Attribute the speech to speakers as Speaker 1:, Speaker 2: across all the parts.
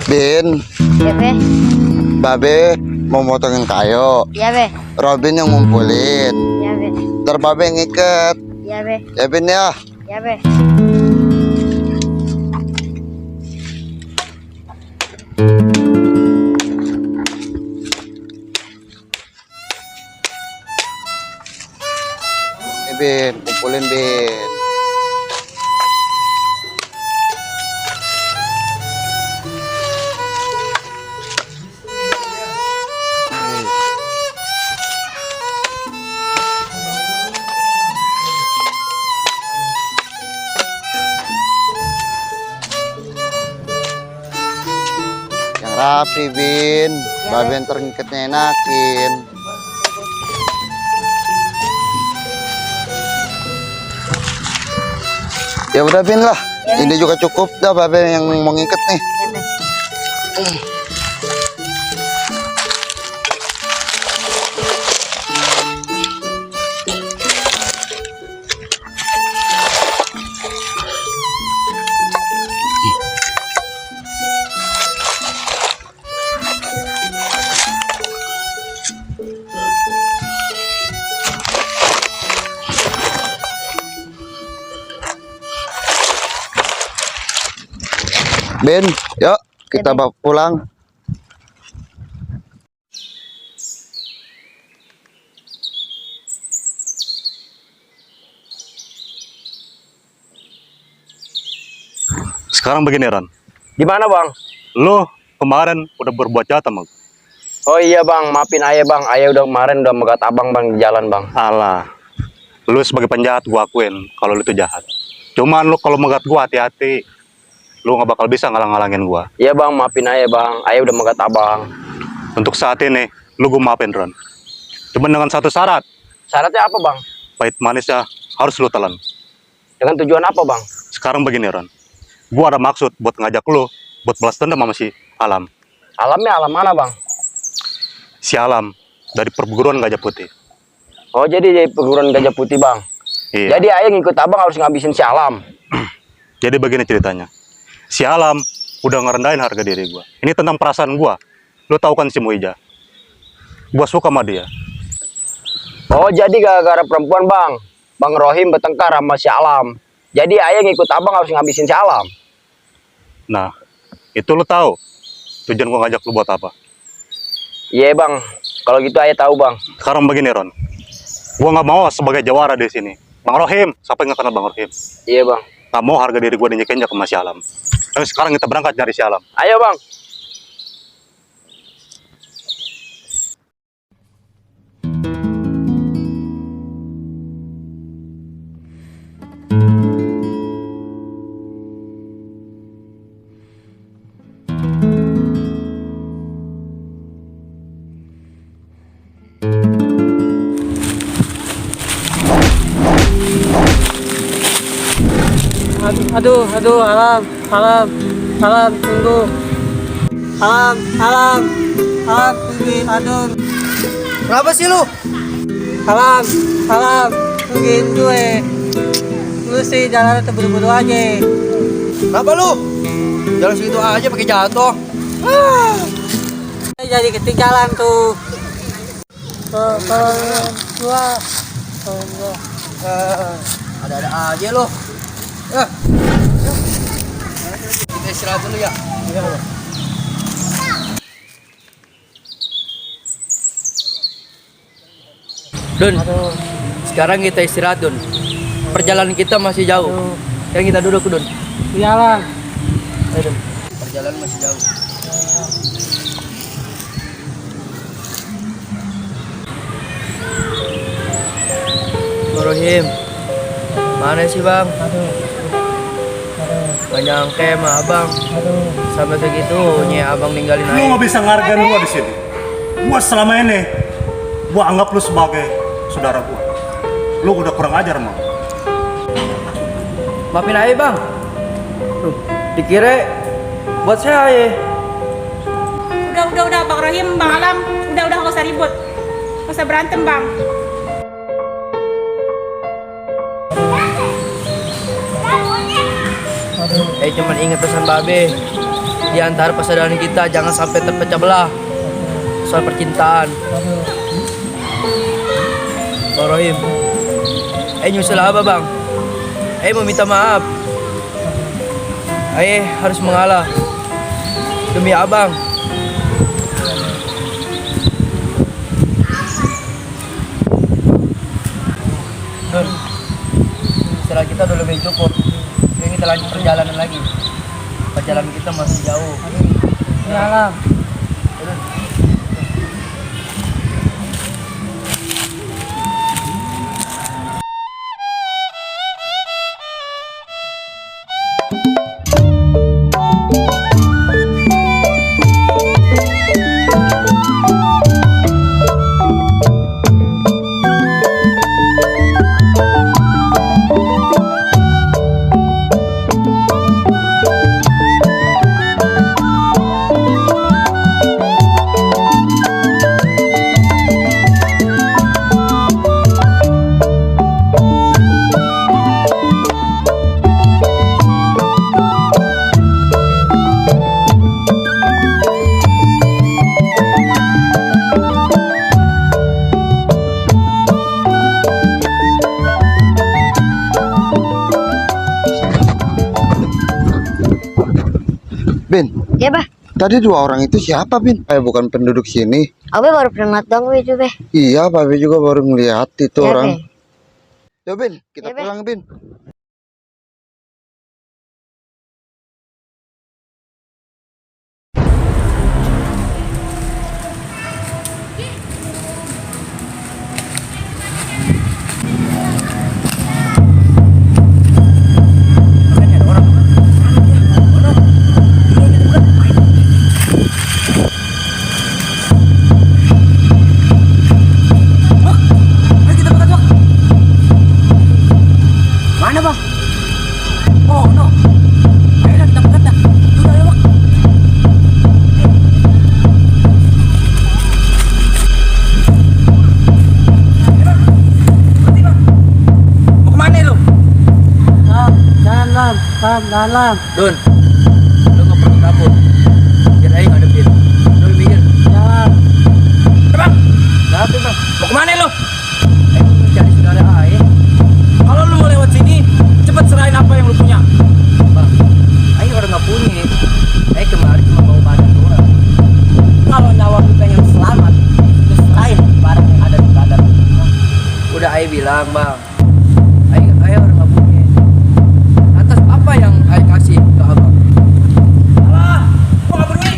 Speaker 1: Bin,
Speaker 2: Ya, Be.
Speaker 1: Babe mau motongin kayu.
Speaker 2: Ya, Be.
Speaker 1: Robin yang ngumpulin.
Speaker 2: Ya, Be.
Speaker 1: Ntar Babe yang ngiket.
Speaker 2: Ya, Be.
Speaker 1: Ya Bin ya.
Speaker 2: Ya, Be.
Speaker 1: Nih Bin, kumpulin Bin. Yang rapi Bin. Babe ntar ngiketnya enakin. Ya udah Bin lah.
Speaker 2: Ya,
Speaker 1: Ini juga cukup dah Babe yang mau ngiket nih.
Speaker 2: Ya, Be.
Speaker 1: Bin, yuk kita bawa pulang.
Speaker 3: Sekarang begini Ran,
Speaker 4: Gimana bang?
Speaker 3: lu kemarin udah berbuat jahat sama gua.
Speaker 4: Oh iya bang, maafin ayah bang. Ayah udah kemarin udah megat abang bang di jalan bang.
Speaker 3: Alah, lu sebagai penjahat gua akuin kalau lu itu jahat. Cuman lu kalau megat gua hati-hati, lu nggak bakal bisa ngalang-ngalangin gua.
Speaker 4: Iya bang, maafin ayah bang. Ayah udah megat abang.
Speaker 3: Untuk saat ini, lu gua maafin Ran. Cuman dengan satu syarat,
Speaker 4: Syaratnya apa bang?
Speaker 3: pahit manisnya harus lu telan.
Speaker 4: Dengan tujuan apa bang?
Speaker 3: Sekarang begini Ran, gua ada maksud buat ngajak lu buat balas dendam sama si Alam.
Speaker 4: Alamnya alam mana bang?
Speaker 3: Si Alam dari perguruan Gajah Putih.
Speaker 4: Oh jadi perguruan Gajah Putih bang.
Speaker 3: Iya.
Speaker 4: Jadi ayah ngikut abang harus ngabisin si Alam.
Speaker 3: Jadi begini ceritanya. Si Alam udah ngerendahin harga diri gua. Ini tentang perasaan gua. Lu tahu kan si Muija? Gua suka sama dia.
Speaker 4: Oh jadi gara-gara perempuan bang. Bang Rohim bertengkar sama si Alam. Jadi ayah ngikut abang harus ngabisin si Alam.
Speaker 3: Nah, itu lu tahu tujuan gua ngajak lu buat apa?
Speaker 4: Iya bang. Kalau gitu ayah tahu bang.
Speaker 3: Sekarang begini Ron. Gua nggak mau sebagai jawara di sini. Bang Rohim, siapa yang nggak kenal Bang Rohim?
Speaker 4: Iya bang.
Speaker 3: Nggak mau harga diri gua dinyekin sama si Alam. Ayo sekarang kita berangkat nyari si Alam.
Speaker 4: Ayo bang.
Speaker 5: Aduh, alam, tunggu. Alam, tungguin, aduh.
Speaker 1: Kenapa sih lu?
Speaker 5: Alam, tungguin gue. Lu sih jalan terburu-buru aja.
Speaker 1: Kenapa lu? Jalan segitu aja pakai jatuh.
Speaker 5: Jadi ketinggalan tuh. Kalau gua,
Speaker 1: Ada-ada aja lu. Kita istirahat dulu ya.
Speaker 6: Dun, sekarang kita istirahat Dun. Perjalanan kita masih jauh. Sekarang kita duduk Dun.
Speaker 5: jalan.
Speaker 6: Ayo Dun.
Speaker 1: Perjalanan masih jauh.
Speaker 6: Bang Rohim, mana sih bang? Gak nyangke sama abang. Sampai segitunya abang ninggalin
Speaker 3: Lu
Speaker 6: ayah.
Speaker 3: nggak bisa ngargain gua di sini. Gua selama ini, gua anggap lu sebagai saudara gua. Lu udah kurang ajar mau.
Speaker 6: Maafin ayah bang. Tuh, dikira buat saya ayah.
Speaker 7: Udah Bang Rohim, Bang Alam, udah nggak usah ribut, nggak usah berantem bang.
Speaker 6: Cuman inget pesan babe. di antara persaudaraan kita jangan sampai terpecah belah soal percintaan. Bang Rohim, nyusul apa bang? Mau minta maaf. Harus mengalah demi abang. Nun, istirahat kita udah lebih cukup. Sekarang kita lanjut perjalanan lagi. Perjalanan kita masih jauh.
Speaker 5: Ya Alam.
Speaker 1: Bin,
Speaker 2: Ya, Bah.
Speaker 1: tadi 2 orang itu siapa, Bin? Bukan penduduk sini.
Speaker 2: Abe baru pernah lihat dong, itu, Beh.
Speaker 1: Iya, Babe juga baru ngeliat itu
Speaker 2: Ya,
Speaker 1: orang.
Speaker 2: Beh.
Speaker 1: Yo, Bin, kita
Speaker 2: Ya, Be.
Speaker 1: pulang, Bin.
Speaker 6: Mana bang? Oh no. Ayolah kita berangkat dah. Sudah ya bang. Mau kemana lu?
Speaker 5: Lam, jalan Lam, jalan Lam.
Speaker 6: Don, lu nggak perlu takut. Biar aja ngadepin. Lu mikir.
Speaker 5: Jalan.
Speaker 6: Bang, kenapa bang? Mau kemana lu? Cari saudara ayah. Kalau lu mau lewat sini, cepet serahin apa yang lu punya. Bang, ayo orang nggak punya. Kemarin cuma bawa badan doang. Kalau nyawa lu pengen selamat, lu serahin barang yang ada di badan. Udah ayah bilang bang, ayah orang nggak punya. Atas apa yang ayah kasih ke abang? Alah, gua nggak peduli.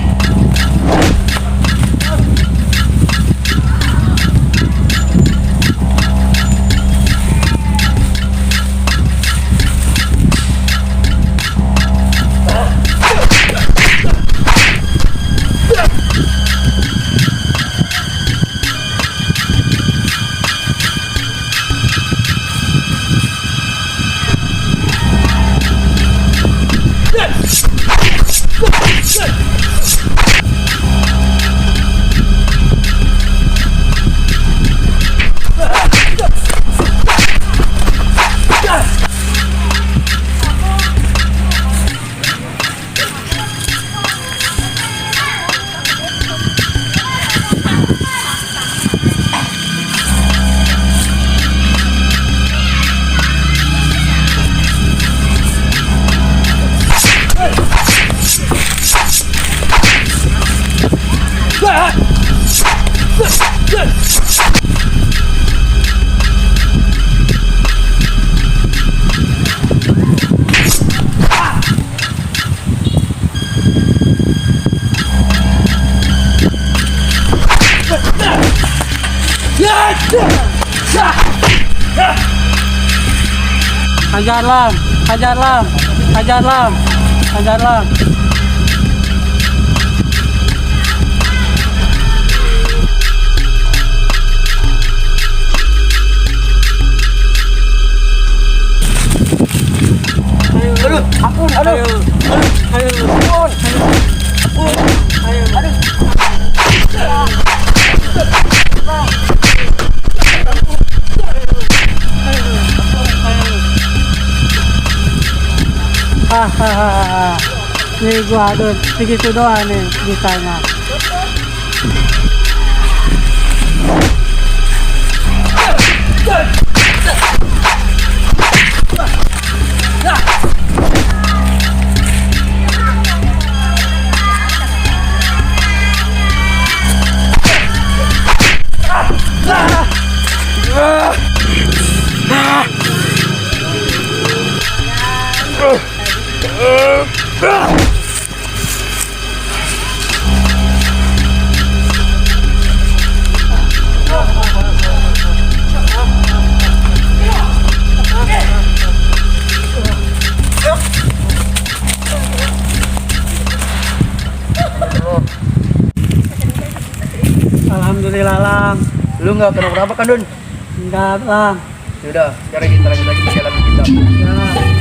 Speaker 5: Hajar Lam, hajar Lam, hajar Lam, hajar Lam. Nih gua Dun, segitu doang nih bisanya. Alhamdulillah Lam.
Speaker 6: Lu nggak kenapa-kenapa kan, Dun?
Speaker 5: Enggak Lam.
Speaker 6: Yaudah, sekarang kita lanjut lagi perjalanan kita.
Speaker 5: Ya.